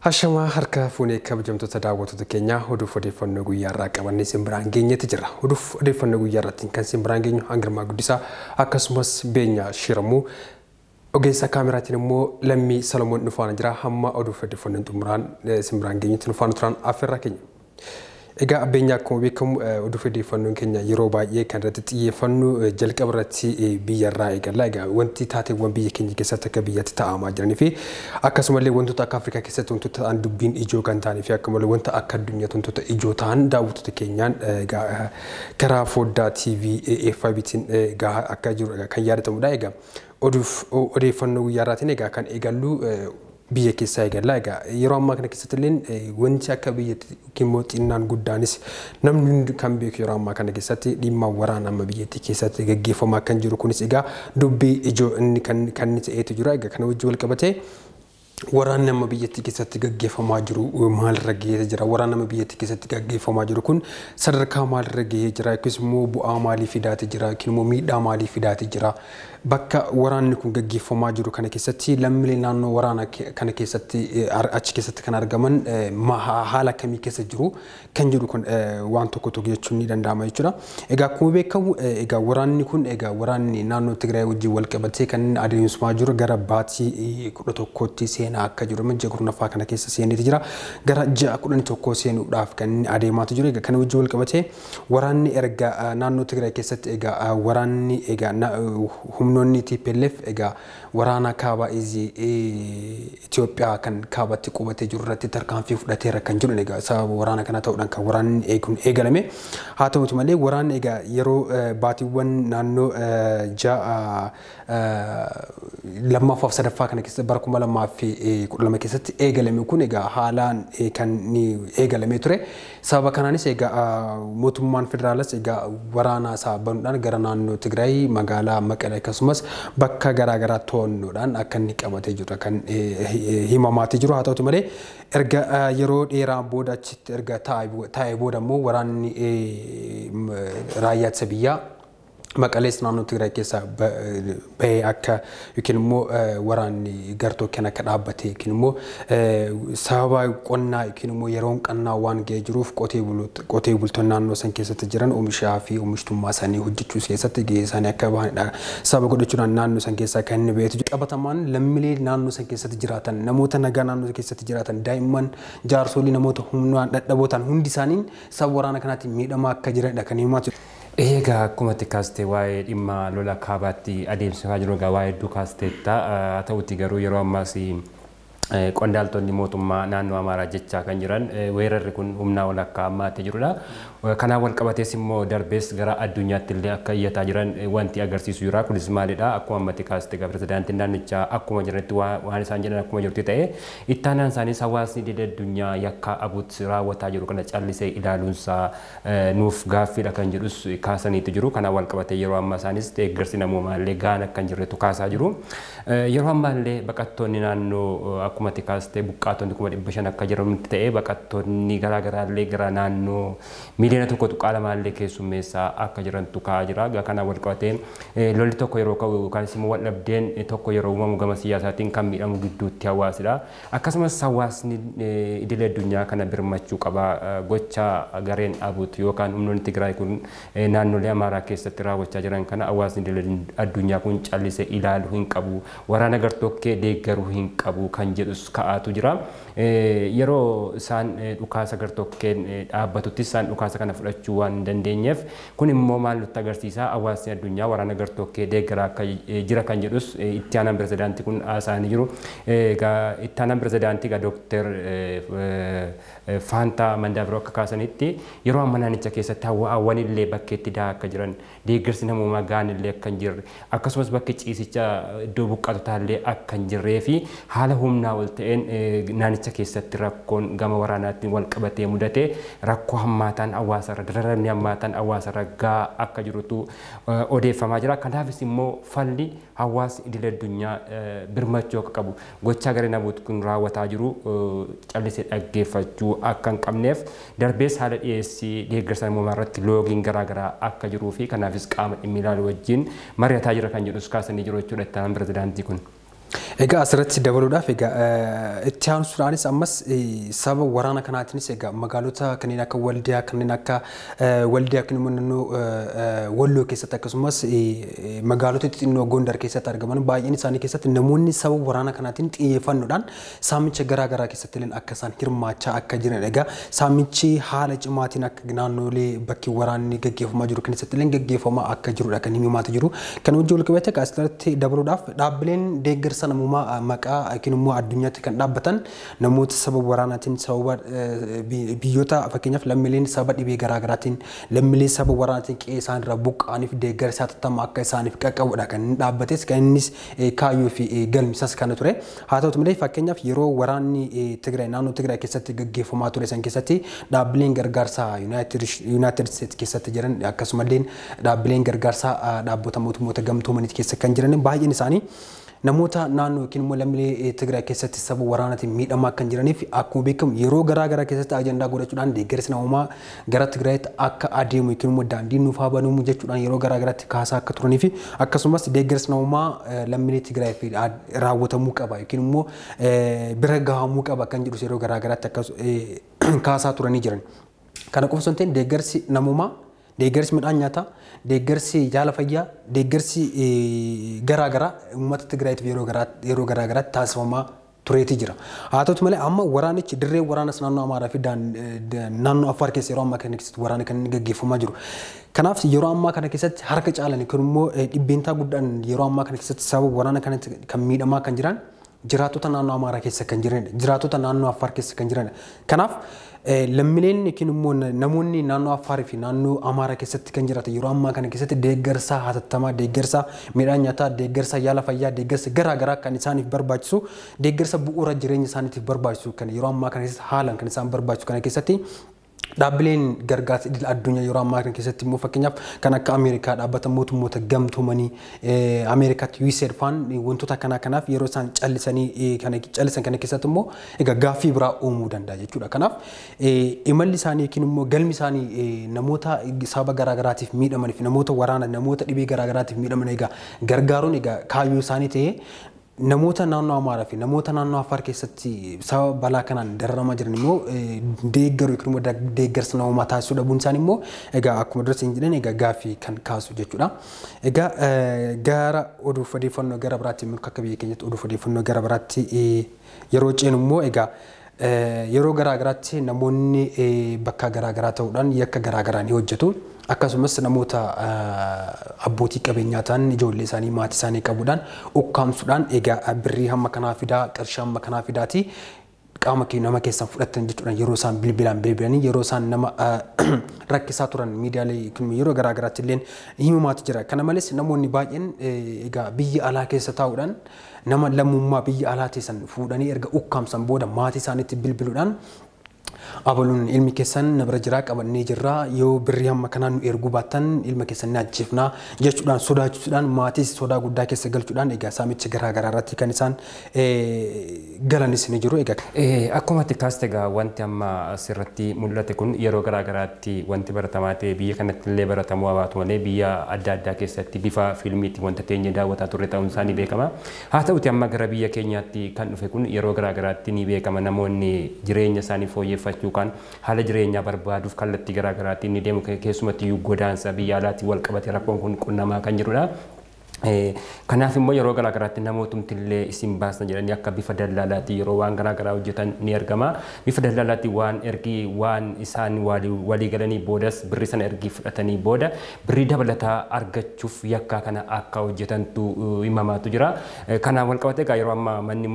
Hashamaa harka fuunee kabajamtoota daawwattoota keenyaa, oduuf odeeffannoo guyyaa irraa qabannee isin biraan geenyetti jira. Oduuf odeeffannoo guyyaa irratti kan isin biraan geenyu Hangirmaa Guddisaa akkasumas Beenyaa Shiramuu, ogeessa kaameraatiin immoo Lammii Salomoon nufaana jira. Hamma oduuf odeeffannoon xumuraan isin biraan geenyetti nufaana turan affeerraa keenya. Egaa Beenyaa, akkuma beekamu oduuf odeeffannoon keenya yeroo baay'ee kan irratti xiyyeeffannu jalqaba irratti biyyarraa eegalla. Egaa wanti taateewwan biyya keenya keessatti akka biyyatti ta'amaa jiranii fi akkasumallee wantoota akka Afrikaa keessatti wantoota ta'an dubbiin ijoo kan ta'anii fi akkasumallee wanta akka addunyaatti wantoota ijoo ta'an daawwattoota keenyaan egaa karaa foddaa TV FIBtiin egaa akka jiru kan yaadatamudha. Egaa oduuf odeeffannoo guyyaa irraatiin egaa kan eegallu biyya keessaa eegalla. Egaa yeroo ammaa kana keessatti illee wanti akka biyyatti yookiin immoo xinnaan guddaanis namni hundi kan beeku yeroo ammaa kana keessatti dhimma waraana amma biyyattii keessatti gaggeeffamaa kan jiru kunis egaa dubbii ijoo inni kan inni ta'eetu jira. Egaa kana wajjin wal qabatee waraanni amma biyyattii keessatti gaggeeffamaa jiru maalirra gahee jira? Waraanni amma biyyattii keessatti gaggeeffamaa jiru kun sadarkaa maalirra gahee jira? Yookiis immoo bu'aa maalii fidaate jira? Yookiin immoo miidhaa maalii fidaate jira? Bakka waraanni kun gaggeeffamaa jiru kana keessatti lammiilee naannoo waraana kana keessatti achi keessatti kan argaman haala akkamii keessa jiru kan jedhu kun waan tokko tokko jechuun ni danda'ama jechuudha. Egaa akkuma beekamu egaa waraanni kun egaa waraanni naannoo Tigraay wajjin wal qabatee kan inni adeemsifamaa jiru gara baatii 11tti seenaa akka jiru, ji'a 10ffaa kana keessa seeneeti jira. Gara ji'a 11 seenuudhaaf kan inni adeemaatu jiru. Egaa kana wajjin wal qabatee waraanni erga naannoo Tigraay keessatti egaa waraanni egaa humnoonni TPLF egaa waraana kaaba izii Itoophiyaa kan kaabatti qubatee jiru irratti tarkaanfii fudhateera kan jedhu, egaa sababa waraana kana ta'uudhaan kan waraanni eeguun eegalame. Haa ta'utu malee waraanni egaa yeroo baatiiwwan naannoo ja'a lammaffaaf sadaffaa kana keessatti bara 2012 keessatti eegalame kun egaa haalaan kan eegalamee ture. Sababa kanaanis egaa mootummaan federaalas egaa waraana isaa banuudhaan gara naannoo Tigraay magaalaa Maqalee akkasumas bakka garaagaraa to'annoodhaan akka inni qabatee jiru kan himamaatii jiru. Haa ta'utu malee erga yeroo dheeraa booda achitti erga taa'ee booda immoo waraanni raayyaa ittisa biyyaa Maqalees naannoo Tigraay keessaa bahee akka yookiin immoo waraanni gartokkeen akka dhaabbate yookiin immoo sababa qonnaa yookiin immoo yeroon qonnaa waan ga'ee jiruuf qotee bultoonni naannoo san keessatti jiran oomishaa fi oomishtummaa isaanii hojjechuu keessatti gahee isaanii akka bahanidha. Sababa godhachuudhaan naannoo san keessaa kan inni baheetu qabatamaan lammiilee naannoo san keessatti jiraatan, namoota nagaa naannoo keessatti jiraatan, daa'imman, jaarsolii, namoota humnaan dadhaboo ta'an hundi isaaniin sababa waraana kanaatiin miidhamaa akka jiranidha kan himaa jiru. Egaa akkuma itti kaastee waa'ee dhimma lola kaabaatti adeemsifamaa jiru egaa waa'ee hedduu kaasteetta. Haa ta'uti garuu yeroo ammaas qondaaltonni mootummaa naannoo Amaaraa jechaa kan jiran weerarri kun humnaa ol akka hammaatee jirudha. Kanaan wal qabatees immoo darbees gara addunyaatti illee akka iyyataa jiran wanti agarsiisu jira. Kunis maalidha? Akkuma ammatti kaaste egaa pirezidaantiin naannichaa akkuma jiranitti waan isaan jedhan akkuma jirutti ta'e, ittaanaan isaaniis hawaasni idil addunyaa yakka ABUT raawwataa jiru kana callisee ilaaluunsaa nuuf gaaffiidha kan jedhus kaasaniitu jiru. Kanaan wal qabatee yeroo ammaa isaanis deeggarsi namoomaa illee gahaan akka hin jirretu kaasaa jiru. Yeroo ammaa illee baqattoonni naannoo akkuma itti kaastee buqqaatonni 500,000 akka jiranitti ta'ee, baqattoonni garaagaraa illee gara naannoo 1.2 miliyoona illee keessummeessaa akka jirantu ka'aa jira. Egaa kanaan wal qabatee lolli tokko yeroo ka'u yookaan immoo wal dhabdeen tokko yeroo uumamu gama siyaasaatiin kan miidhamu gidduutti hawaasidha. Akkasumas hawaasni idilee addunyaa kana birmachuu qaba. Gocha gareen ABUT yookaan humnoonni Tigraay kun naannolee Amaaraa keessatti raawwachaa jiran kana hawaasni idilee addunyaa kun callisee ilaaluu hin qabu. Waraana gartokkee deeggaruu hin qabu kan jedhus ka'aatu jira. Yeroo isaan dhukaasa gartokkeen dhaabbatutti isaan dhukaasa kana fudhachuu waan hin dandeenyeef, kun immoo maal nutti agarsiisa? Hawaasni addunyaa waraana gartokkee deeggaraa akka jira kan jedhus itti aanaan pirezidaantii kun haasa'anii jiru. Egaa itti aanaan pirezidaantii egaa Dookter Faantaa Mandaabiroo akka kaasanitti yeroo ammaa naannicha keessatti hawwan illee bakkeetti daa akka jiran, deeggarsi namoomaa gahaan illee akka hin jirre, akkasumas bakki ciisicha iddoo buqqaatotaa illee akka hin jirree fi haala humnaa ol ta'een naannicha keessatti rakkoon gama waraanaatiin wal qabatee mudate rakkoo hammaataan hawaasarra, dararamni hammaataan hawaasarra gaa akka jirutu odeeffamaa jira. Kanaafis immoo falli hawaasni idil addunyaa birmachuu akka qabu, gochaa gareen ABUT kun raawwataa jiru callisee dhaggeeffachuu akka hin qabneef, darbees haala dhiyeessii deeggarsa namoomaa irratti loogiin garaagaraa akka jiruu fi kanaafis qaama dhimmi ilaalu wajjin mari'ataa jira kan jedhus kaasanii jiru jechuudha itti aanaan pirezidaantii kun. Egaa asirratti dabaluudhaaf egaa itti aansuudhaanis ammas saba waraana kanaatiinis egaa magaalota kanneen akka Waldiyaa, kanneen akka Waldiyaa yookiin immoo naannoo Walloo keessatti, akkasumas magaalota xixinnoo Gondar keessatti argaman baay'een isaanii keessatti namoonni saba waraana kanaatiin xiyyeeffannoodhaan saamicha garaa garaa keessatti illee akka isaan hirmaachaa akka jiran, egaa saamichi haala cimaatiin akka naannolee bakki waraanni gaggeeffamaa jiru keessatti illee gaggeeffamaa akka jirudha kan himamaa jiru. Kan wajjin wal qabate asirratti dabaluudhaaf dhaabbileen deeggarsa namummaa maqaa yookiin immoo addunyaatti kan dhaabbatan namoota sababa waraanaatiin, sababa biyyoota fakkeenyaaf lammiileen sababa dhibee garaa garaatiin, lammiilee sababa waraanaatiin qe'ee isaan irraa buqqa'aniif deeggarsa hatattamaa akka isaaniif qaqqabudha kan inni dhaabbates, kan innis kaayyoo fi galmisas kana ture. Haa ta'utu malee, fakkeenyaaf yeroo waraanni Tigraay naannoo Tigraay keessatti gaggeeffamaa ture san keessatti dhaabbileen gargaarsaa United States keessatti jiran, akkasumallee dhaabbileen gargaarsaa dhaabbata mootummoota gamtoomanii keessa kan jiran baay'een isaanii namoota naannoo yookiin immoo lammiilee Tigraay keessatti saba waraanaatiin miidhamaa kan jiraniif, akkuma beekamu yeroo garaa garaa keessatti ajandaa godhachuudhaan deeggarsi namoomaa gara Tigraayitti akka adeemu yookiin immoo daandiin nuuf haa banamu jechuudhaan yeroo garaa garaatti kaasaa akka turanii fi akkasumas deeggarsi namoomaa lammiilee Tigraay fi raawwatamuu qaba yookiin immoo bira gahamuu qaba kan jedhus yeroo garaa garaatti kaasaa turanii jiran. Kana qofa osoo hin ta'in, deeggarsi namoomaa, deeggarsi midhaan nyaataa, deeggarsi yaala fayyaa, deeggarsi garaa garaa uummata Tigraayiif yeroo garaa garaatti taasifamaa tureeti jira. Haa ta'utu malee, amma waraanichi dirree waraanas naannoo Amaaraa fi naannoo Affaar keessa yeroo ammaa kana keessatti waraana kan inni gaggeeffamaa jiru. Kanaaf yeroo ammaa kana keessatti harka caalan kun immoo dhibbeentaa guddaan yeroo ammaa kana keessatti sababa waraana kanatti kan miidhamaa kan jiran jiraattota naannoo Amaaraa keessa kan jiranidha. Jiraattota naannoo Affaar keessa kan jiranidha. Kanaaf lammiileen yookiin immoo namoonni naannoo Affaarii fi naannoo Amaaraa keessatti kan jiraatan yeroo ammaa kana keessatti deeggarsa hatattamaa, deeggarsa midhaan nyaataa, deeggarsa yaala fayyaa, deeggarsa garaa garaa kan isaaniif barbaachisu, deeggarsa bu'uura jireenya isaaniitiif barbaachisu kan yeroo ammaa kana keessatti haalaan kan isaan barbaachisu kana keessatti dhaabbileen gargaarsa idil addunyaa yeroo ammaa kana keessatti immoo fakkeenyaaf kan akka Ameerikaa, dhaabbata mootummoota gamtoomanii Ameerikaatti USAID faan wantoota akkanaa kanaaf yeroo isaan callisanii kana callisan kana keessatti immoo egaa gaaffii biraa uumuu danda'a jechuudha. Kanaaf imalli isaanii yookiin immoo galmi isaanii namoota sababa garaa garaatiif miidhamaniif, namoota waraana, namoota dhibee garaa garaatiif miidhaman egaa gargaaruun egaa kaayyoo isaanii ta'ee, namoota naannoo Amaaraa fi namoota naannoo Affaar keessatti sababa balaa kanaan dararamaa jiran immoo deeggaruu yookiin immoo deeggarsa namoomaa taasisuu dhabuun isaanii immoo egaa akkuma dura isin jedhan egaa gaaffii kan kaasu jechuudha. Egaa gara oduuf odeeffannoo gara biraatti, akka biyya keenyatti oduuf odeeffannoo gara biraatti yeroo ceenu immoo, egaa yeroo garaa garaatti namoonni bakka garaa garaa ta'uudhaan yakka garaa garaa ni hojjetu. Akkasumas namoota abbootii qabeenyaa ta'an ijoollee isaanii, maatii isaanii qabuudhaan ukkaamsuudhaan, egaa birrii hamma kanaa fidaa, qarshii hamma kanaa fidaati qaama nama keessan fudhatan jechuudhaan yeroo isaan bilbilaan bilbilanii yeroo isaan nama rakkisaa turan miidiyaalee yeroo garaa garaatti illee himamaatu jira. Kana malees namoonni baay'een egaa biyya alaa keessa taa'uudhaan nama lammummaa biyya alaa teessan fuudhanii erga ukkaamsan booda maatii isaaniitti bilbiluudhaan, abaluun ilmi keessan na bira jiraa, qabannee jirraa, yoo birrii hamma kanaan nu erguu baattan ilma keessan ni ajjeefnaa jechuudhaan sodaachisuudhaan, maatii sodaa guddaa keessa galchuudhaan egaa saamicha garaa garaa irratti kan isaan galanis ni jiru. Egaa Akkuma ati kaaste, egaa wanti amma asirratti mul'ate kun yeroo garaa garaatti wanti baratamaa ta'e, biyya kanatti illee baratamuu habaatu malee, biyya adda addaa keessatti bifa fiilmiitti wanta teenye daawwataa turre ta'uun isaa ni beekama. Haa ta'uti, amma gara biyya keenyaatti kan dhufe kun yeroo garaa garaatti ni beekama, namoonni jireenya isaanii fooyyeffachuu kan haala jireenyaa barbaaduuf kallattii garaa garaatiin ni deemu, keessumatti iyyuu godaansa biyya alaatiin wal qabate rakkoon kun qunnamaa kan jirudha. Kanaaf immoo yeroo garaa garaatti namootumti illee isin baasna jedhanii akka bifa dallaalaatiin yeroo waan garaa garaa hojjetan ni argama. Bifa dallaalaatiin waan ergii waan isaan walii galanii boodas, birrii sana ergii fudhatanii booda, birrii dabalataa argachuuf yakkaa kana akka hojjetantu himamaatu jira. Kanaan wal qabatee egaa yeroo ammaa manni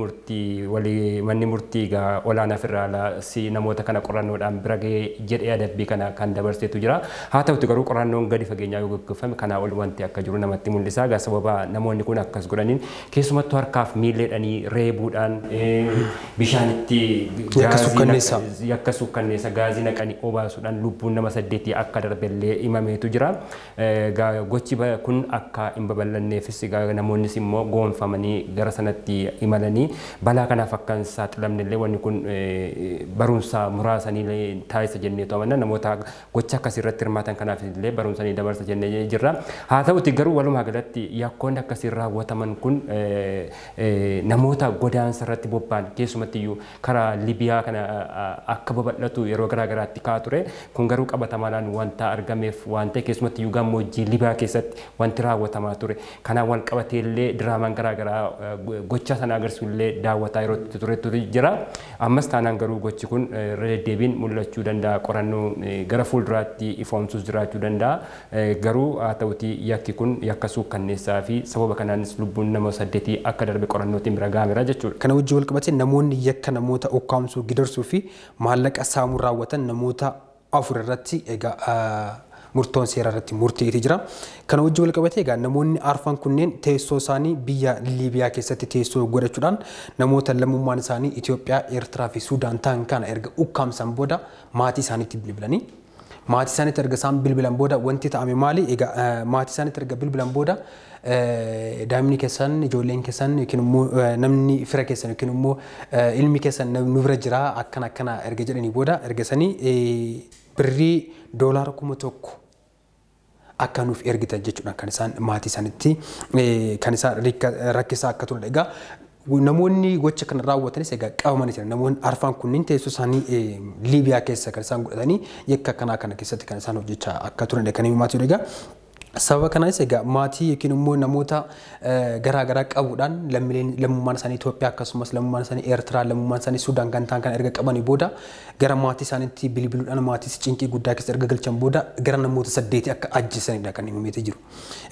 murtii egaa olaanaa federaalaa si namoota kana qorannoodhaan bira gahee jedhee adabbii kana kan dabarseetu jira. Haa ta'uti garuu qorannoon gadi fageenyaa yoo gaggeeffame kanaa ol wanti akka jiru namatti mul'isa. Egaa sababa namoonni kun akkas godhaniin keessumattuu harkaaf miilleedhanii reebuudhaan, bishaanitti yakka sukkanneessa gaazii naqanii obaasuudhaan lubbuun nama 8 akka darbellee himameetu jira. Gochi kun akka hin babal'anneefis namoonnis immoo goonfamanii gara sanatti imalanii balaa kanaaf akka hin saaxilamne illee wanni kun barumsa muraasanii taasisa jenneetu amanna, namoota gocha akkasii irratti hirmaatan kanaaf illee barumsa ni dabarsa jennee jirra. Haa ta'uti garuu walumaa galatti Yakkoonni akkasiin raawwataman kun namoota godaansa irratti bobba'an keessumatti iyyuu karaa Libiyaa kana akka babal'atu yeroo garaa garaatti ka'aa ture. Kun garuu qabatamaadhaan wanta argameef waan ta'e keessumatti iyyuu gammoojjii Libiyaa keessatti wanti raawwatamaa ture. Kanaan wal qabatee illee diraamaan garaa garaa gocha sana agarsiisu illee daawwataa yeroo itti turetu jira. Ammas taanaan garuu gochi kun irra deddeebiin mul'achuu danda'a. Qorannoo gara fuulduraatti ifoomsuus jiraachuu danda'a. Garuu haa ta'utii yakki kun yakka suukkanneessaa fi sababa kanaanis lubbuun nama 8 akka darbe qorannootiin bira gahameera jechuudha. Kana wajjin wal qabatee namoonni yakka namoota ukkaamsuu, gidarsuu fi maallaqa saamuu raawwatan namoota 4 irratti egaa murtoon seeraa irratti murteetii jira. Kana wajjin wal qabatee egaa namoonni arfan kunneen teessoo isaanii biyya Liibiyaa keessatti teessoo godhachuudhaan namoota lammummaan isaanii Itoophiyaa, Eertiraa fi Sudaan ta'an kana erga ukkaamsan booda maatii isaaniitti bilbilanii maatii isaaniitti erga isaan bilbilan booda wanti ta'ame maali? Egaa maatii isaaniitti erga bilbilan booda daa'imni keessan, ijoolleen keessan yookiin immoo namni fira keessan yookiin immoo ilmi keessan nu bira jira akkana akkana erga jedhanii booda erga sanii birrii $1,000 akka nuuf ergitan jechuudhaan kan isaan maatii isaaniitti kan isaan rakkisaa akka turan. Egaa namoonni gocha kana raawwatanis egaa qabamanii jiran. Namoonni arfan kunneen teessoo isaanii Liibiyaa keessa kan isaan godhatanii yakka akkanaa kana keessatti kan isaan hojjechaa akka turanidha kan himamaa jiru. Egaa sababa kanaanis egaa maatii yookiin immoo namoota garaa garaa qabuudhaan lammiileen lammummaan isaanii Itoophiyaa akkasumas lammummaan isaanii Eertiraa, lammummaan isaanii Sudaan kan ta'an kan erga qabanii booda gara maatii isaaniitti bilbiluudhaan maatii cinqii guddaa keessa erga galchan booda gara namoota 8 akka ajjeesanidha kan himameetee jiru.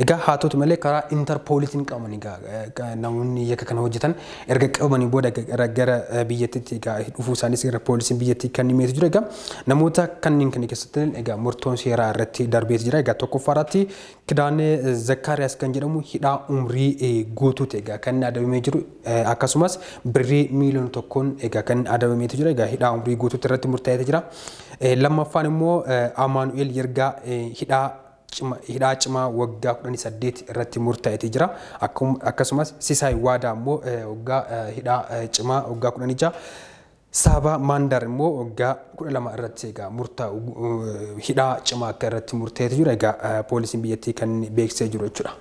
Egaa haa ta'utu malee karaa intarpoolitiin qabamanii egaa namoonni yakka kana hojjetan erga qabamanii booda gara biyyattiitti egaa dhufuu isaanis gara poolisiin biyyattii kan himeetee jiru. Egaa namoota kanneen kana keessatti egaa murtoon seeraa irratti darbeet jira. Egaa tokkoffaa irratti Kidaanee Zakkaariyaas kan jedhamu hidhaa umrii guutuuti egaa kan inni adabamee jiru, akkasumas birrii 1 miiliyoona egaa kan inni adabamee jiru. Egaa hidhaa umrii guutuutti irratti murtaa'ee jira. Lammaffaan immoo Amaanu'eel Yirgaa hidhaa cimaa waggaa 18 irratti murtaa'ee jira. Akkasumas Sisaay Waadaa immoo waggaa hidhaa cimaa waggaa 16, Saaba Maandar immoo waggaa 12 irratti egaa murtaa'u hidhaa cimaa akka irratti murtaa'ee jiru egaa poolisiin biyyattii kan beeksisee jiru jechuudha.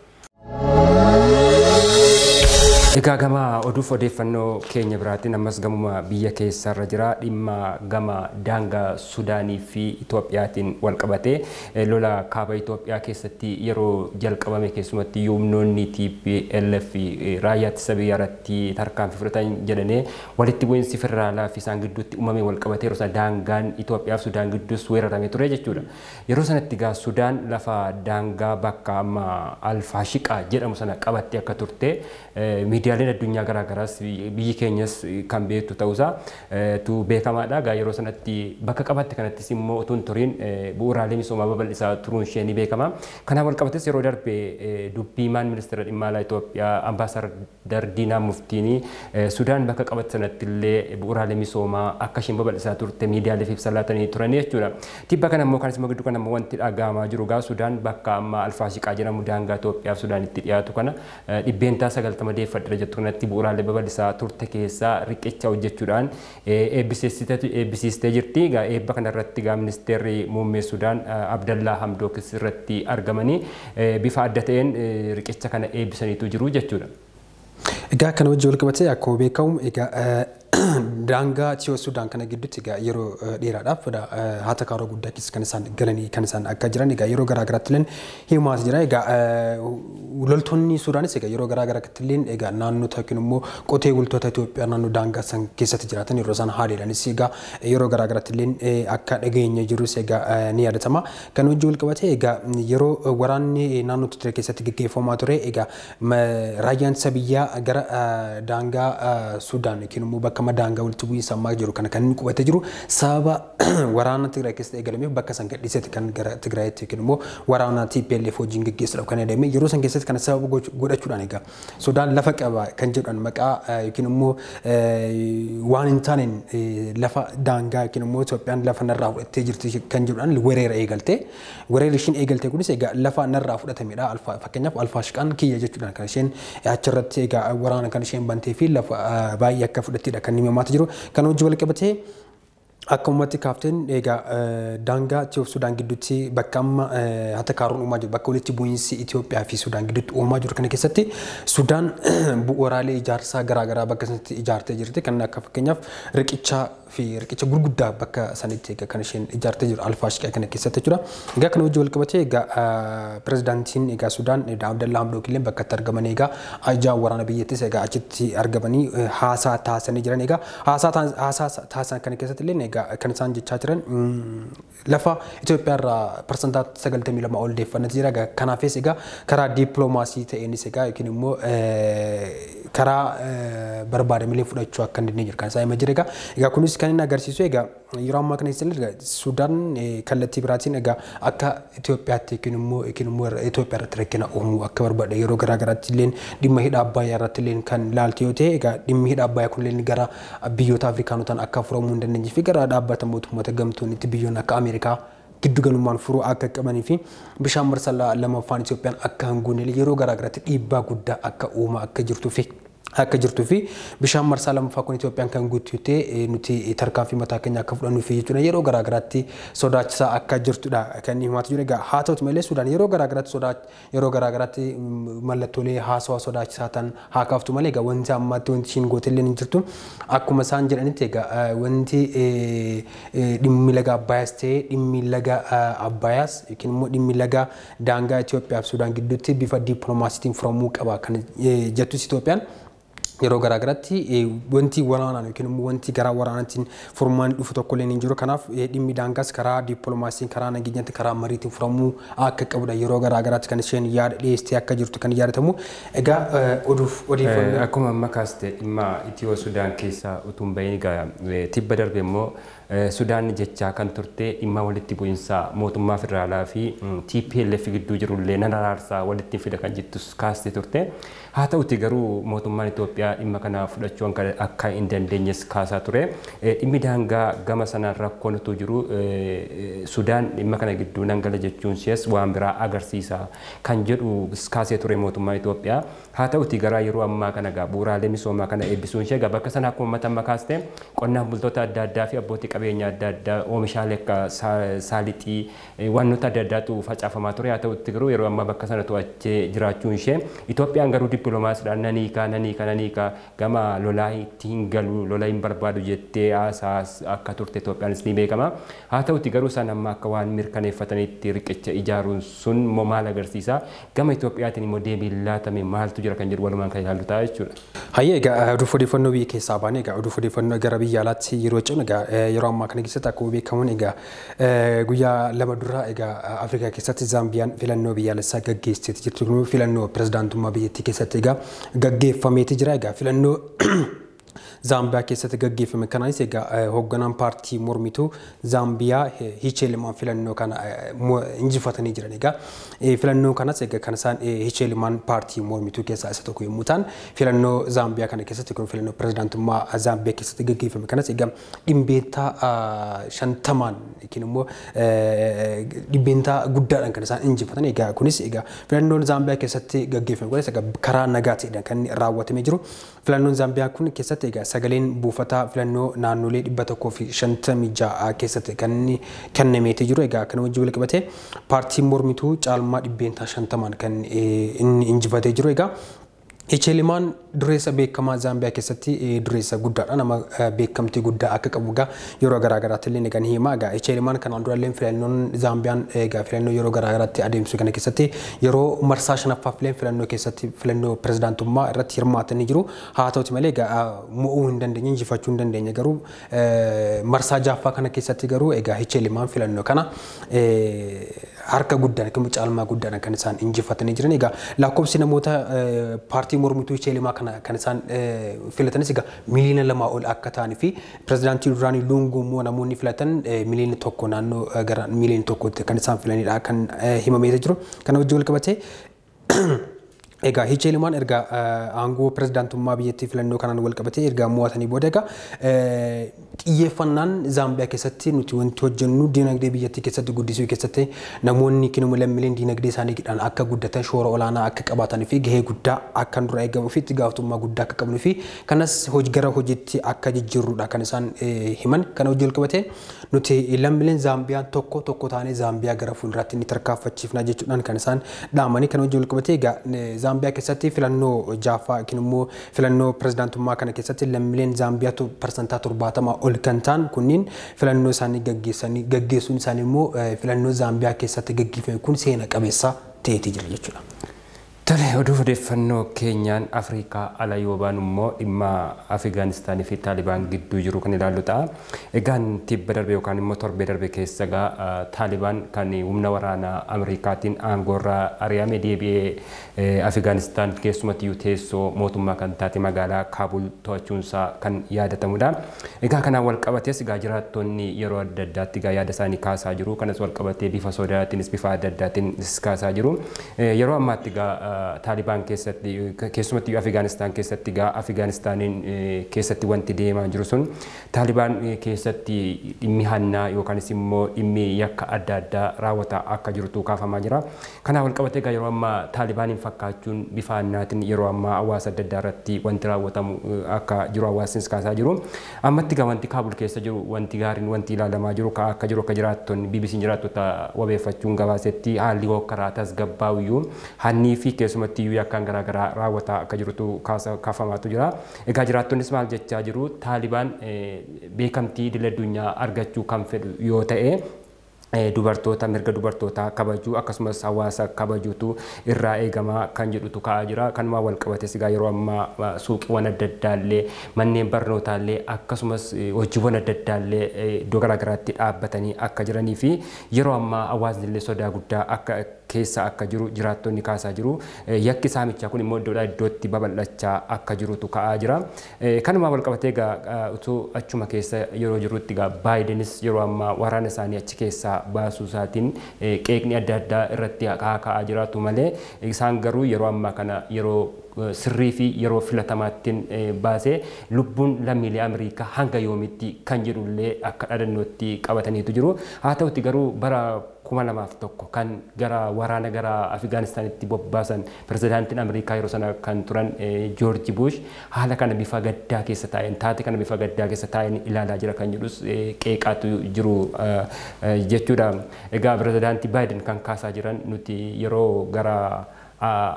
Egaa gama oduuf odeeffannoo keenya biraatiin ammas gamuma biyya keessarra jira dhimma gama daangaa Sudaanii fi Itoophiyaatiin wal qabatee lola kaaba Itoophiyaa keessatti yeroo jalqabame keessumatti humnoonni TPLF raayyaa ittisa biyyaa irratti tarkaanfii fudhatan jedhanii walitti bu'iinsi federaalaa fi isaan gidduutti uumame wal qabatee yeroo sana daangaan Itoophiyaa fi Sudaan gidduus weerarame ture jechuudha. Yeroo sanatti egaa Sudaan lafa daangaa bakka amma Alfaashiqaa jedhamu sana qabattee akka turte miidiyaaleen addunyaa garaa garaas biyyi keenyas kan beektu ta'uusaa tu beekamaadha. Egaa yeroo sanatti bakka qabatte kanattis immoo utuu hin turiin bu'uuraalee misoomaa babal'isaa turuun ishee ni beekama. Kanaaf wal qabates yeroo darbe dubbiimaan ministeera dhimma alaa Itoophiyaa Ambaasaadar Diinaa Muftiin Sudaan bakka qabatte sanatti illee bu'uuraalee misoomaa akka isheen babal'isaa turte miidiyaaleef ibsa laatanii turanii jechuudha. Tibba kana immoo kanas immoo gidduu kana immoo wanti dhaga'amaa jiru egaa Sudaan bakka amma Alfaashiqaa jedhamu daangaa Itoophiyaa fi Sudaanitti dhiyaatu kana 90% deeffadhe jettu kanatti bu'uuraalee babal'isaa turte keessaa riqicha hojjechuudhaan eebbisiistee jirti. Egaa eebba kanarratti egaa ministeerri muummee Sudaan Abdallaa Hamdook irratti argamanii bifa adda ta'een riqicha kana eebbisaniitu jiru jechuudha. Egaa kana wajjin wal qabatee akkuma beekamu egaa daangaa Itiyoo Sudaan kana gidduutti egaa yeroo dheeraadhaaf haata kaaroo guddaa keessa kan isaan galanii kan isaan akka jiran egaa yeroo garaa garaatti illee himaas jira. Egaa loltoonni Sudaanis egaa yeroo garaa garaatti illee egaa naannoo yookiin immoo qotee bultoota Itoophiyaa naannoo daangaa san keessatti jiraatan yeroo isaan haadheedhanis egaa yeroo garaa garaatti illee akka dhageenya jirus egaa ni yaadatama. Kan wajjin wal qabatee egaa yeroo waraanni naannoo Tigraay keessatti gaggeeffamaa ture egaa raayyaan ittisa biyyaa gara daangaa Sudaan yookiin immoo bakka daangaa walitti bu'iinsa ammaa jiru kana kan inni qubatee jiru sababa waraana Tigraay keessatti eegalameef bakka san gadhiisetti kan gara Tigraayitti yookiin immoo waraana TPLF wajjin gaggeessuudhaaf kan adeeme yeroo san keessatti kana sababa godhachuudhaan egaa Sudaan lafa qaba kan jedhan maqaa yookiin immoo waan hin taaneen lafa daangaa yookiin immoo Itoophiyaan lafa narraa fudhattee jirti kan jedhan weerara eegalte. Weerarri ishiin eegalte kunis egaa lafa narraa fudhatamedha. Fakkeenyaaf Alfaashiqaan kiyya jechuudhaan kan isheen achirratti egaa waraana kan isheen bantee fi lafa baay'ee akka fudhattedha kan himamaa jiru. Kan hojii wal qabatee Akka uummatti kaafteen egaa daangaa Itiyoof Sudaan gidduutti bakka amma hatakaaroon uumaa jiru, bakka walitti bu'iinsi Itiyoophiyaa fi Sudaan gidduutti uumaa jiru kana keessatti Sudaan bu'uuraalee ijaarsaa garaagaraa bakka sanatti ijaartee jirti. Kan akka fakkeenyaaf riqichaa fi riqicha gurguddaa bakka sanitti egaa kan isheen ijaartee jiru Alfaashqaa kana keessatti jechuudha. Egaa kana wajjin wal qabatee egaa pirezidaantiin egaa Sudaan Abdallaa Hamdook illee bakka itti argaman egaa ajaan waraana biyyattis egaa achitti argamanii haasaa taasisanii jiran. Egaa haasaa taasisan kana keessatti illee egaa kan isaan jechaa jiran lafa Itoophiyaa irraa 92% ol deeffannati jira. Kanaafis egaa karaa dippiloomaasii ta'eenis egaa yookiin immoo karaa barbaadame fudhachuu akka hin dandeenye kan isaan himaa jira. Egaa kunis kan inni agarsiisu egaa yeroo ammaa kana keessatti Sudaan kallattii biraatiin egaa akka Itoophiyaatti yookiin immoo Itoophiyaa irratti rakkina uumuu akka barbaade yeroo garaa garaatti illee dhimma hidha Abbayyaa irratti illee kan ilaalte yoo ta'e egaa dhimmi hidha Abbayyaa kun illee gara biyyoota Afrikaanotaan akka furamuu hin dandeenye fi gara dhaabbata mootummoota gamtoonitti biyyoonni akka Ameerikaa giddugalummaan furuu akka qabanii fi bishaan marsaa lammaffaan Itoophiyaan akka hin guunne yeroo garaa garaatti dhiibbaa guddaa akka uumaa akka jirtuu fi bishaan marsaa lammaffaa kun Itoophiyaan kan guutuu ta'e nuti tarkaanfii mataa keenya akka fudhannuu fi jechuudha yeroo garaa garaatti sodaachisaa akka jirtudha kan inni himaatu jiru. Egaa haa ta'utu malee Sudaan yeroo garaa garaatti mallattoolee haasawaa sodaachisaa ta'an haa kaaftu malee egaa wanti ammaatti wanti ishiin goote illee hin jirtu. Akkuma isaan jedhanitti egaa wanti dhimmi laga Abbayyaas ta'e dhimmi laga Abbayyaas yookiin immoo dhimmi laga daangaa Itoophiyaa fi Sudaan gidduutti bifa dippiloomaasiitiin furamuu qaba kan jettus Itoophiyaan yeroo garaa garaatti wanti waraanaan yookiin immoo wanti garaa waraanaatiin furmaan dhufu tokko illee hin jiru. Kanaaf dhimmi daangaas karaa dippiloomaasiin, karaa nageenyaatti, karaa mariitiin furamuu akka qabudha yeroo garaa garaatti kan isheen yaada dhiyeessitee akka jirtu kan yaadatamu. Egaa oduuf odeeffannoo. Akkuma amma kaaste dhimma Itiyoo Sudaan keessaa utuu hin bahin egaa tibba darbe immoo Sudaan jechaa kan turte dhimma walitti bu'iinsa mootummaa federaalaa fi TPLF gidduu jirullee nan araarsaa walitti fida kan jettus kaaste turte. Haa ta'uti garuu mootummaan Itoophiyaa dhimma kana fudhachuu akka hin dandeenyes kaasaa ture. Dhimmi daangaa gama sanaan rakkoon utuu jiru Sudaan dhimma kana gidduu nan gala jechuun ishees waan biraa agarsiisa kan jedhu kaasee ture mootummaan Itoophiyaa. Haa ta'uti garaa yeroo ammaa kana egaa bu'uuraalee misoomaa kana eebbisuun ishee egaa bakka sana akkuma matamma kaaste qonnaan bultoota adda addaa fi abbootii qabeenya adda addaa oomishaalee akka saalixii wantoota adda addaatu facaafamaa ture. Haa ta'utti garuu yeroo ammaa bakka sana to'achee jiraachuun ishee Itoophiyaan garuu dippiloomaasiidhaan nan hiikaa gama lolaa itti hin galu lola hin barbaadu jettee haasaa akka turte Itoophiyaanis ni beekama. Haa ta'utti garuu isaan amma akka waan mirkaneeffatanitti riqicha ijaaruun sun immoo maal agarsiisa? Gama Itoophiyaatiin immoo deebiin laatame maaltu jira kan jedhu walumaan kan ilaallu ta'a jechuudha. Hayyee egaa oduuf odeeffannoo biyya keessaa baanee egaa oduuf odeeffannoo gara biyya alaatti yeroo ceenu egaa yeroo ammaa kana keessatti akkuma beekamuun egaa guyyaa lama dura egaa Afrikaa keessatti Zaambiyaan filannoo biyyaalessaa gaggeessiteeti jirti. Kun filannoo pirezidaantummaa biyyattii keessatti egaa gaggeeffameeti jira. Egaa filannoo Zaambiyaa keessatti gaggeeffame kanaanis egaa hoogganaan paartii mormituu Zaambiyaa Hichelemaan filannoo kana injifatanii jiran. Egaa filannoo kanas egaa kan isaan Hichelemaan paartii mormituu keessaa isa tokko yommuu ta'an filannoo Zaambiyaa kana keessatti kun filannoo pirezidaantummaa Zaambiyaa keessatti gaggeeffame kanas egaa 50% yookiin immoo dhibbeentaa guddaadhaan kan isaan injifatan. Egaa kunis egaa filannoon Zaambiyaa keessatti gaggeeffame kunis egaa karaa nagaa ta'edhaan kan raawwatamee jiru. Filannoon Zaambiyaa kun keessatti egaa sagaleen buufata filannoo naannolee 156 keessatti kan inni kennameetee jiru. Egaa kana wajjin wal qabatee paartiin mormituu caalmaa 50% kan inni injifatee jiru. Egaa Hichelemaan dureessa beekamaa Zaambiyaa keessatti dureessa guddaadha. Nama beekamtii guddaa akka qabu egaa yeroo garaa garaatti illee kan hima. Egaa Hichelemaan kanaan dura illee filannoon Zaambiyaan egaa filannoo yeroo garaa garaatti adeemsu kana keessatti yeroo marsaa shanaffaaf illee filannoo keessatti filannoo pirezidaantummaa irratti hirmaatanii jiru. Haa ta'uti malee egaa mo'uu hin dandeenye, injifachuu hin dandeenye. Garuu marsaa jaaffaa kana keessatti garuu egaa Hichelemaan filannoo kana harka guddaan yookiin caalmaa guddaan kan isaan injifatanii jiran. Egaa lakkoofsi namoota paartii mormituu Hichelemaa kana kan isaan filatanis egaa 2 miliyoona ol akka ta'anii fi pirezidaantii duraanii Lungu immoo namoonni filatan 1 miliyoona naannoo gara 1 miliyoona kan isaan filanidha kan himamee jiru. Kana wajjin wal qabatee Egaa Hicheelimaan erga aangoo pirezidaantummaa biyyattii filannoo kanaan wal qabatee erga mo'atanii booda egaa xiyyeeffannaan Zaambiyaa keessatti nuti wanti hojjennu diinagdee biyyattii keessatti guddisuu keessatti namoonni kinuma lammiileen diinagdee isaaniidhaan akka guddatan shoora olaanaa akka qabaatanii fi gahee guddaa akka dura eegamuu fi itti gaafatamummaa guddaa akka qabnuu fi kanas gara hojiitti akka jijjiirrudha kan isaan himan. Kana hojii wal qabatee nuti lammiileen Zaambiyaan tokko tokko taanee Zaambiyaa gara fuulduraatti ni tarkaanfachiifna jechuudhaan kan isaan dhaamanii. Kana hojii wal qabatee egaa Zaambiyaa keessatti filannoo jaaffaa yookiin immoo filannoo pirezidaantummaa kana keessatti lammiileen Zaambiyaa 70% ol kan ta'an kunniin filannoo isaanii gaggeessuun isaanii immoo filannoo Zaambiyaa keessatti gaggeeffame kun seena qabeessa ta'eeti jira jechuudha. Tole, oduu odeeffannoo keenyaan Afrikaa ala yoo baanu immoo dhimma Afgaanistaanii fi Taalibaan gidduu jiru kan ilaallu ta'a. Egaan tibba darbe yookaan immoo torbee darbe keessa egaa Taalibaan kan humna waraanaa Ameerikaatiin aangoorraa ari'ame deebi'ee Afgaanistaan keessumattiyyuu teessoo mootummaa kan taate magaalaa Kaabul to'achuunsaa kan yaadatamudha. Egaa kanaan wal qabatees egaa jiraattonni yeroo adda addaatti egaa yaada isaanii kaasaa jiru. Kanas wal qabatee bifa sodaatiinis bifa adda addaatiinis kaasaa jiru. Yeroo ammaatti egaa Taalibaan keessatti keessumattiyyuu Afgaanistaan keessatti egaa Afgaanistaaniin keessatti wanti deemaa jiru sun Taalibaan keessatti dhimmi hannaa yookaanis immoo dhimmi yakka adda addaa raawwataa akka jirutu kaafamaa jira. Kanaaf wal qabatee egaa yeroo ammaa Taalibaaniin fakkaachuun bifa hannaatiin yeroo ammaa hawaasa adda addaa irratti wanti raawwatamu akka jiru hawaasnis kaasaa jiru. Ammatti egaa wanti Kaabul keessa jiru wanti gaariin wanti ilaalamaa jiru akka jiru akka jiraattonni BBC'n jiraattota wabeeffachuun gabaasetti haalli hokkaraa tasgabbaa'uyyuu hannii fi keessumattiyyuu yakkaan garaagaraa raawwataa akka jirutu kaafamaatu jira. Egaa jiraattonnis maal jechaa jiru? Taalibaan beekamtii idil addunyaa argachuu kan fedhu yoo ta'e dubartoota mirga dubartootaa kabajuu akkasumas hawaasa kabajuutu irraa eegamaa kan jedhutu ka'aa jira. Kanumaan wal qabates egaa yeroo ammaa suuqiiwwan adda addaallee manneen barnootaallee akkasumas hojiiwwan adda addaallee iddoo garaagaraatti dhaabbatanii akka jiranii fi yeroo ammaa hawaasni illee sodaa guddaa akka keessa akka jiru jiraattonni kaasaa jiru. Yakki saamichaa kun immoo iddoodhaa iddootti babal'achaa akka jirutu ka'aa jira. Kanumaan wal qabatee egaa utuu achuma keessa yeroo jirutti egaa Baayidenis yeroo ammaa waraana isaanii achi keessaa baasuu isaatiin qeeqni adda addaa irratti ka'aa jiraatu malee isaan garuu yeroo ammaa kana yeroo sirrii fi yeroo filatamaattiin baasee lubbuun lammiilee Ameerikaa hanga yoomitti kan jedhullee akka dhaadannootti qabataniitu jiru. Haa ta'uti garuu bara 2001 kan gara waraana gara Afgaanistaanitti bobbaasan pirezidaantiin Ameerikaa yeroo sana kan turan Joorji Bush haala kana bifa gaddaa keessa taa'een taate kana bifa gaddaa keessa taa'een ilaalaa jira kan jedhus qeeqaatu jiru jechuudha. Egaa pirezidaantii Baayiden kan kaasaa jiran nuti yeroo gara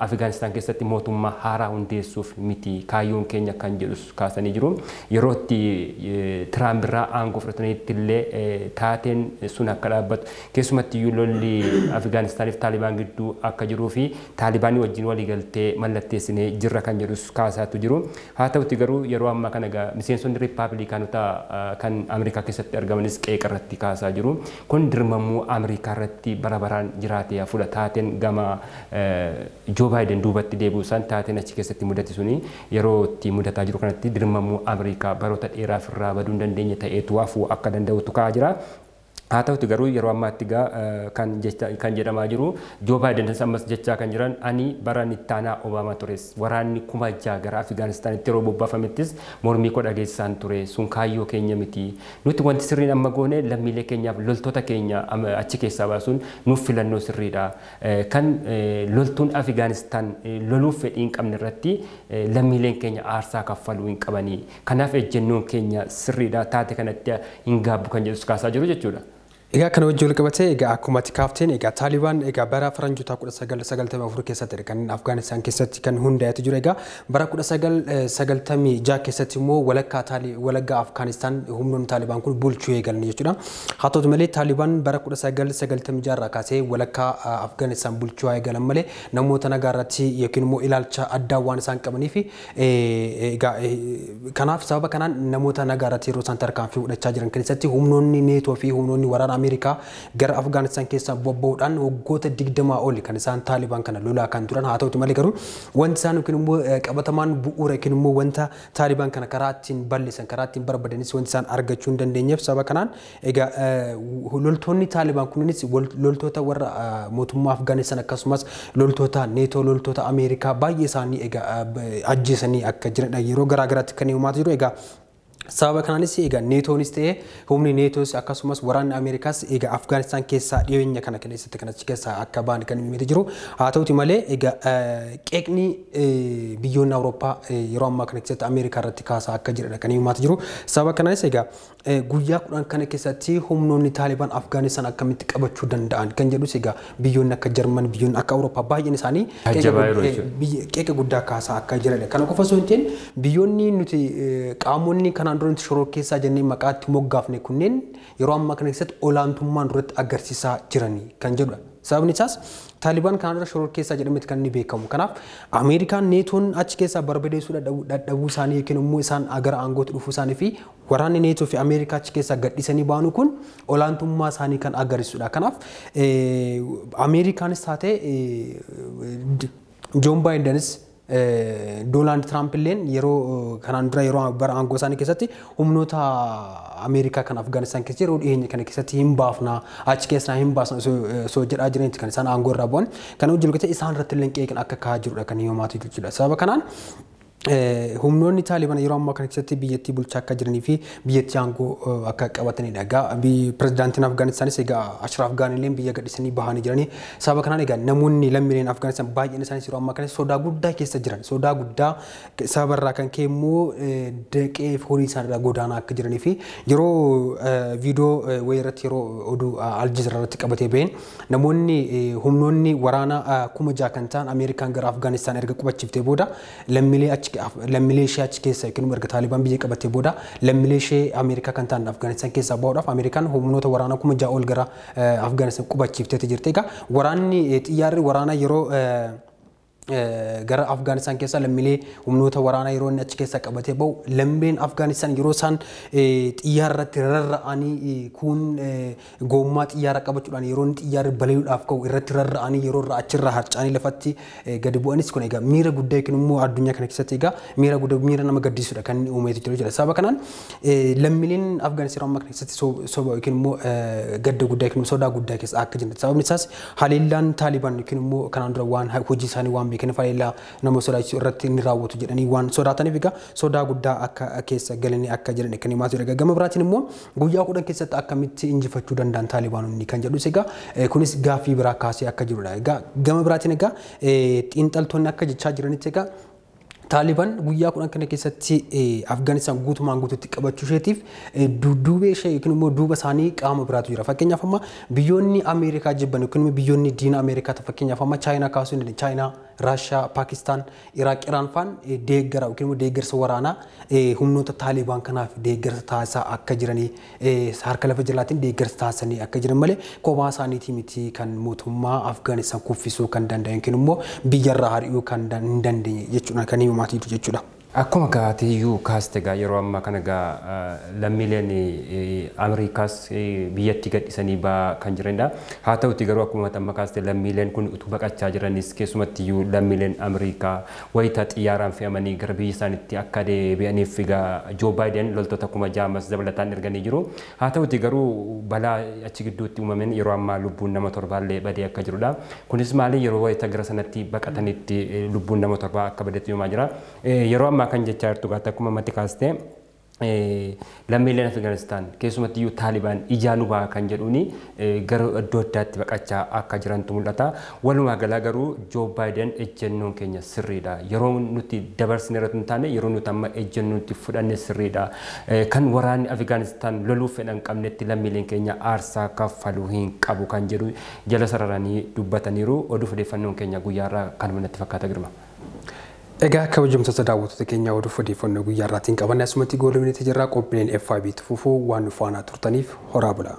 Afgaanistaan keessatti mootummaa haaraa hundeessuuf miti kaayyoon keenya kan jedhus kaasanii jiru. Yeroo itti Tiraamp irraa aangoo fudhatanitti illee taateen sun akka dhaabbatu keessumatti iyyuu lolli Afgaanistaaniif Taalibaan gidduu akka jiruu fi Taalibaanii wajjin waliigaltee mallatteessinee jirra kan jedhus kaasaatu jiru. Haa ta'uti garuu yeroo ammaa kana egaa miseensonni Riippaabilikaanota kan Ameerikaa keessatti argamanis qeeqa irratti kaasaa jiru. Kun dirmamuu Ameerikaa irratti bara baraan jiraatee hafuudha. Taateen gama Joo Baayiden duubatti deebi'uu isaan taateen achi keessatti mudate suni yeroo itti mudataa jiru kanatti dirmamuu Ameerikaa baroota dheeraaf irraa baduu hin dandeenye ta'eetu hafuu akka danda'utu ka'aa jira. Haa ta'uti garuu yeroo ammaatti egaa kan jedhamaa jiru Joo Baayiden ammas jechaa kan jiran ani bara ittaanaa Obaamaa tures waraanni 6,000 gara Afgaanistaanitti yeroo bobbaafamettis mormii koo dhageessisaan ture sun kaayyoo keenya miti nuti wanti sirriin amma goone lammiilee keenyaaf loltoota keenya achi keessaa baasuun nuuf filannoo sirriidha. Kan loltuun Afgaanistaan loluuf fedhii hin qabne irratti lammiileen keenya aarsaa kaffaluu hin qabanii kanaaf ejjennoon keenya sirriidha taate kanatti hin gaabbu kan jedhus kaasaa jiru jechuudha. Egaa kana wajjin wal qabatee egaa akkuma ati kaafteen egaa Taalibaan egaa bara faranjoota 1994 keessatti kan Afgaanistaan keessatti kan hundaa'etu jiru. Egaa bara 1996 keessatti immoo walakkaa walakkaa Afgaanistaan humnoonni Taalibaan kun bulchuu eegalan jechuudha. Haa ta'u malee Taalibaan bara 1996 irraa kaasee walakkaa Afgaanistaan bulchuu eegalan malee namoota nagaa irratti yookiin immoo ilaalcha addaa waan isaan qabaniif egaa kanaaf sababa kanaan namoota nagaa irratti yeroo isaan tarkaanfii fudhachaa jiran keessatti humnoonni neetoo fi humnoonni waraana Ameerikaa gara Afgaanistaan keessaa bobba'uudhaan waggoota 20 oli kan isaan Taalibaan kana lolaa kan turan. Haa ta'uti malee garuu wanti isaan yookiin immoo qabatamaan bu'uura yookiin immoo wanta Taalibaan kana karaa ittiin balleessan, karaa ittiin barbadanis wanti isaan argachuu hin dandeenyeef, sababa kanaan egaa loltoonni Taalibaan kunneenis loltoota warra mootummaa Afgaanistaan akkasumas loltoota Neetoo, loltoota Ameerikaa baay'ee isaanii egaa ajjeesanii akka jiranidha yeroo garaa garaatti kan himamaa jiru. Egaa sababa kanaanis egaa Neetoonis ta'ee humni Neetoos akkasumas waraanni Ameerikaas egaa Afgaanistaan keessaa dhiyeenya kana keessatti kan achi keessaa akka ba'an kan himamee jiru. Haa ta'uti malee egaa qeeqni biyyoonni Awurooppaa yeroo ammaa kana keessatti Ameerikaa irratti kaasaa akka jiranidha kan himamaa jiru. Sababa kanaanis egaa guyyaa 10 kana keessatti humnoonni Taalibaan Afgaanistaan akkamitti qabachuu danda'an kan jedhus egaa biyyoonni akka Jarman, biyyoonni akka Awurooppaa baay'een isaanii qeeqa guddaa kaasaa akka jiranidha. Kana qofa osoo hin ta'in biyyoonni nuti qaamonni kanaan dura nuti shororkeessaa jennee maqaatti moggaafne kunneen yeroo ammaa kana keessatti olaantummaan duratti agarsiisaa jiranii kan jedhudha. Sababni isaas Taalibaan kanaan dura shororkeessaa jedhametti kan inni beekamu. Kanaaf Ameerikaan, Neetoon achi keessaa barbadeessuu dadhabuu isaanii yookiin immoo isaan gara aangootti dhufuu isaanii fi waraanni Neetoo fi Ameerikaa achi keessaa gadhiisanii baanu kun olaantummaa isaanii kan agarsiisudha. Kanaaf Ameerikaanis taate Joon Baayidenis, Doonaald Tiraamp illeen yeroo kanaan dura yeroo bara aangoo isaanii keessatti humnoota Ameerikaa kan Afgaanistaan keessa yeroo dhiyeenya kana keessatti hin baafna, achi keessaa hin baasna osoo jedhaa jiranitti kan isaan aangoo irraa bu'an. Kana wajjin walqabatee isaan irratti illee qeeqan akka ka'aa jirudha kan himamaa jechuudha. Sababa kanaan humnoonni Taalibaan yeroo ammaa kana keessatti biyyattii bulchaa akka jiranii fi biyyattii aangoo akka qabatanidha. Egaa pirezidaantiin Afgaanistaanis egaa Ashraaf Gaaniileen biyya gadhiisanii bahanii jiranii. Sababa kanaan egaa namoonni lammiileen Afgaanistaan baay'een isaaniis yeroo ammaa kana sodaa guddaa keessa jiran. Sodaa guddaa sababa irraa kan ka'e immoo daqee horii isaaniirraa godaanaa akka jiranii fi yeroo viidiyoo wayii irratti yeroo oduu Aljazeeraa irratti qabatee baheen namoonni humnoonni waraanaa 6,000 kan ta'an Ameerikaan gara Afgaanistaan erga qubachiiftee booda lammiilee ishee achi keessa yookiin erga Taalibaan biyya qabattee booda lammiilee ishee Ameerikaa kan ta'an Afgaanistaan keessaa bahuudhaaf Ameerikaan humnoota waraanaa 6,000 ol gara Afgaanistaan qubachiifteeti jirti. Egaa waraanni xiyyaarri waraanaa yeroo gara Afgaanistaan keessa lammiilee humnoota waraanaa yeroo inni achi keessa qabatee bahu lammiileen Afgaanistaan yeroo isaan xiyyaara irratti rarra'anii kun goommaa xiyyaara qabachuudhaan yeroo inni xiyyaarri balali'uudhaaf ka'u irratti rarra'anii yeroo irraa achirraa harca'anii lafatti gadi bu'anis kun egaa miira guddaa yookiin immoo addunyaa kana keessatti egaa miira guddaa, miira nama gaddisiisudha kan inni uumeetu jiru jira. Sababa kanaan lammiileen Afgaanistaan yeroo ammaa kana keessatti soba yookiin immoo gadda guddaa yookiin sodaa guddaa keessa akka jiran. Sababni isaas haleellaan Taalibaan yookiin immoo kanaan dura waan hojii isaanii waan beekan haleellaa nama sodaachisu irratti inni raawwatu jedhanii waan sodaataniif egaa sodaa guddaa akka keessa galanii akka jiran kan himaa ture. Gama biraatiin immoo guyyaa 10 keessatti akkamitti injifachuu danda'an Taalibaanonni kan jedhus egaa kunis gaaffii biraa kaasee akka jirudha. Egaa gama biraatiin egaa xiinxaltoonni akka jechaa jiranitti egaa Taalibaan guyyaa 10 kana keessatti Afgaanistaan guutumaan guututti qabachuu isheetiif duubee ishee yookiin immoo duuba isaanii qaama biraatu jira. Fakkeenyaaf amma biyyoonni Ameerikaa jibban yookiin immoo biyyoonni diina Ameerikaa fakkeenyaaf amma Chaayinaa kaasuu hin dandeenye. Chaayinaa, Raashiyaa, Paakistaan, Iraaq, Iraan faan deeggara yookiin immoo deeggarsa waraanaa humnoota Taalibaan kanaaf deeggarsa taasisaa akka jiranii, harka lafa jalaatiin deeggarsa taasisanii akka jiran malee kophaa isaaniitii miti kan mootummaa Afgaanistaan kuffisuu kan danda'an yookiin immoo biyyarraa ari'uu kan hin dandeenye jechuudha kan himamaa jechuudha. Akkuma gaatiiyyuu kaaste egaa yeroo ammaa kana egaa lammiileen Ameerikaas biyyatti gadhiisanii ba'aa kan jiranidha. Haa ta'uti garuu akkuma amma kaaste lammiileen kun utuu baqachaa jiranis keessumattiyyuu lammiileen Ameerikaa wayitaa xiyyaaraan fe'amanii gara biyya isaaniitti akka deebi'aniif egaa Joo Baayiden loltoota 6,000 dabalataan erganii jiru. Haa ta'uti garuu balaa achi gidduutti uumameen yeroo ammaa lubbuun nama torbaallee badee akka jirudha. Kunis maali yeroo wayita gara sanatti baqatanitti lubbuun nama torbaa akka badetti himamaa jira. Yeroo ammaa kan jechaa jirtu gaata akkuma ammatti kaastee lammiileen Afgaanistaan keessumattiyyuu Taalibaan ijaan hubaa kan jedhuuni gara iddoo addaatti baqachaa akka jirantu mul'ata. Walumaa galaa garuu Joo Baayiden ejjennoon keenya sirriidha. Yeroo nuti dabarsine irratti hin taane yeroo nuti amma ejjennoo nuti fudhanne sirriidha. Kan waraanni Afgaanistaan loluuf fedhan qabnetti lammiileen keenya aarsaa kaffaluu hin qabu kan jedhu jala sararanii dubbataniiru. Oduuf odeeffannoon keenya guyyaarraa kanuma natti fakkaata Girma. Egaa kabajamtoota daawwattoota keenya oduuf odeeffannoo guyyaa irraatiin qabanne asumatti goolabneeti jirra. Qophiileen FIB fufuu waan nu faana turtaniif horaa bulaa.